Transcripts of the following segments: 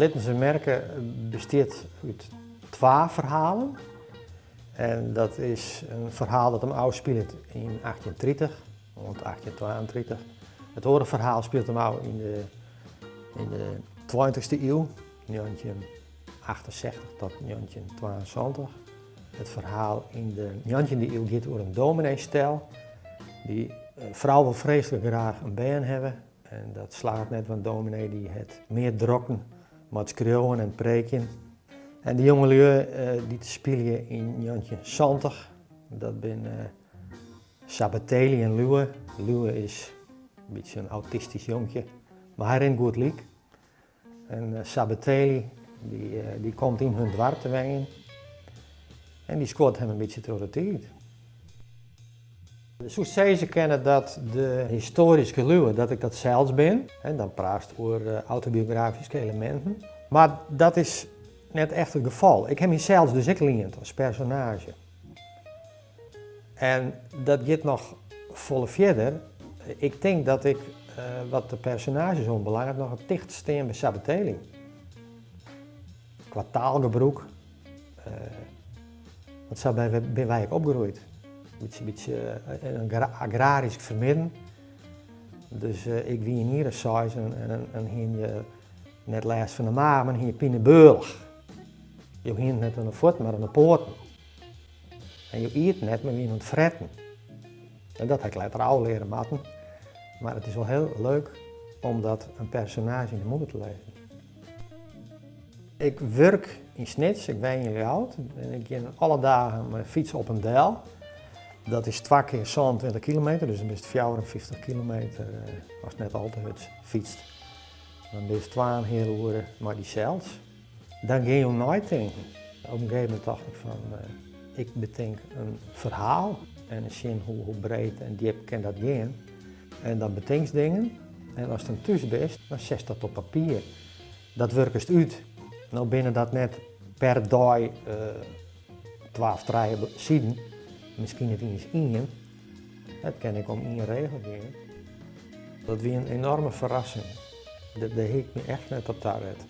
Littenser Merke bestiet út twa ferhalen. En dat is in ferhaal dat him ôfspilet yn 1830 oant 1832. It oare ferhaal spilet him ôf yn de, yn de tweintichste iuw, 1968 tot 1972. It ferhaal yn de njoggentjinde iuw giet oer in domineestel. Dy frou wol freeslik graach in bern hawwe en dat slagget net, want dominee dy hat mear drokten mei it skriuwen en it preekjen. En de jongelju dy't spylje yn 1970, dat binne Sabatelli en Luwe. Luwe is in bytsje in autistysk jonkje, mar hy rint goed lyk. En Sabatelli dy komt yn hun doarp te wenjen en dy skuort him in bytsje troch de tiid. Soest sizze kinne dat de histoaryske Luwe, dat ik dat sels bin. En dan praatst oer autobiografyske eleminten. Mar dat is net echt it gefal. Ik ha mysels dus ek liend as personaazje. En dat giet noch folle fierder. Ik tink dat ik, wat de personaazjes oanbelanget, noch it tichtst stean by Sabatelli. Kwa taalgebrûk, want sa binne wy ek opgroeid. Bytsje, bytsje in agrarysk fermidden. Dus ik wie in jier as seis en en hiene je net lêst fan de maach, mar hiene je pinebealch. Jo hiene it net oan de fuotten, mar oan de poaten. En jo ieten net, mar wiene oan it fretten. En dat ha ik letter ôfleare moatten. Mar it is wol hiel leuk om dat in personaazje yn 'e mûle te lizzen. Ik wurk yn Snits, ik wenje yn Ljouwert en ik gean alle dagen mei de fyts op en del. Dat is twa kear 27 kilometer, dus dan bist 54 kilometer ast net al te hurd fytst. Dan bist twaenheal oere mei dysels. Dan gean jo neitinken. Op in gegeven momint tocht ik fan, ik betink in ferhaal en sjen hoe breed en djip kin dat gean. En dan betinkst dingen en ast dan thús bist, dan setst dat op papier. Dat wurkest út. No binne dat net per dei twa of trije siden, miskien net iens ien. It kin ek om ien regel gean. Dat wie in enorme ferrassing. Dêr hie ik my echt net op taret.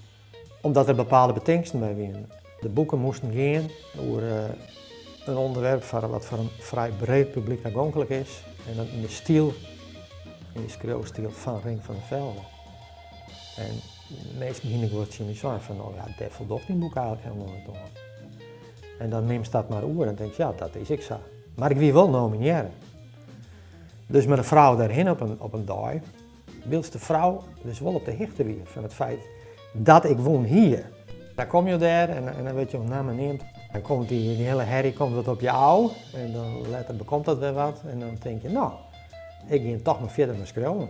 Omdat der bepaalde betingsten by wiene. De boeken moasten gean oer in ûnderwerp foar wat foar in frij breed publyk tagonklik is en dan yn de styl, yn de skriuwstyl fan Rink van der Velde. En minsken hiene ek wol tsjin my sein fan, no ja, dêr foldocht dyn boek eigentlik helemaal net oan. En dan nimst dat mar oer en tinkst, ja, dat is ek sa. Mar ik wie wol nominearre. Dus mei de frou dêrhinne op in dei. Wylst de frou dus wol op de hichte wie fan it feit dat ik wûn hie. Dan komme jo dêr en dan wurdt jo namme neamd. Dan komt dy hiele herrie komt wat op je ôf en dan letter bekomt dat wer wat en dan tink je, no, ik gean toch mar fierder mei skriuwen.